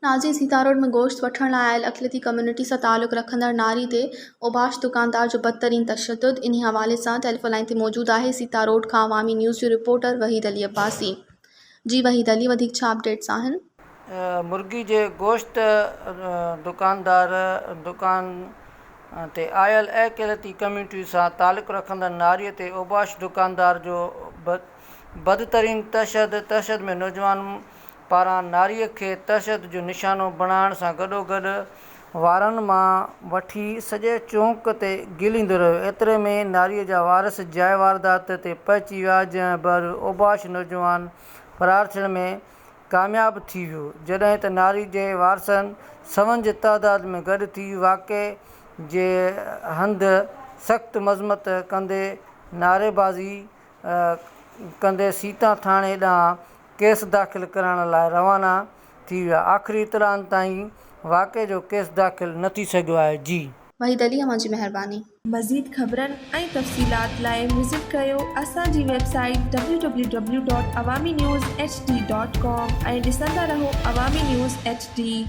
ناظرين سيتاروڊ ۾ گوشت وٺڻ لاء آيل اقليتي ڪميونٽي سان تعلق رکندڙ ناري تي اوباش دڪاندار جو بدترين تشدد انهي حوالي سان ٽيليفون لائين تي موجود آهي سيتاروڊ کان عوامي نيوز جو رپورٽر وحيد علي عباسي جي وحيد علي وڌيڪ ڇا اپڊيٽس آهن. مرغي جي گوشت دڪاندار دڪان تي آيل اقليتي ڪميونٽي سان تعلق رکندڙ ناري تي اوباش دڪاندار جو بدترين تشدد تشدد ۾ نوجوان پاران ناريء کي تشدد جو نشانو بڻائڻ سان گڏوگڏ وارن مان وٺي سڄي چونڪ تي گهليندو رهيو. ايتري ۾ ناريء جا وارث جاء واردات تي پهچي ويا، جنهن بعد اوباش نوجوان فرار ٿيڻ ۾ ڪامياب ٿي ويو، جڏهن ته ناري جي وارثن سون جي تعداد ۾ گڏ ٿي واقعي جي هنڌ سخت مذمت ڪندي نعريبازي ڪندي سيتا ٿاڻي ڏانهن ڪيس داخل ڪرائڻ لاء روانا ٿي ويا، آخري اطلاعن تائين واقعي جو ڪيس داخل نه ٿي سگهيو آهي، جي. وحيد علي اوهان جي مهرباني. مزيد خبرن ۽ تفصيلات لاء وزٽ ڪريو اسان جي website W W W dot Awami news H D dot com ۽ ڏسندا رهو عوامي نيوز ايڇ ڊي.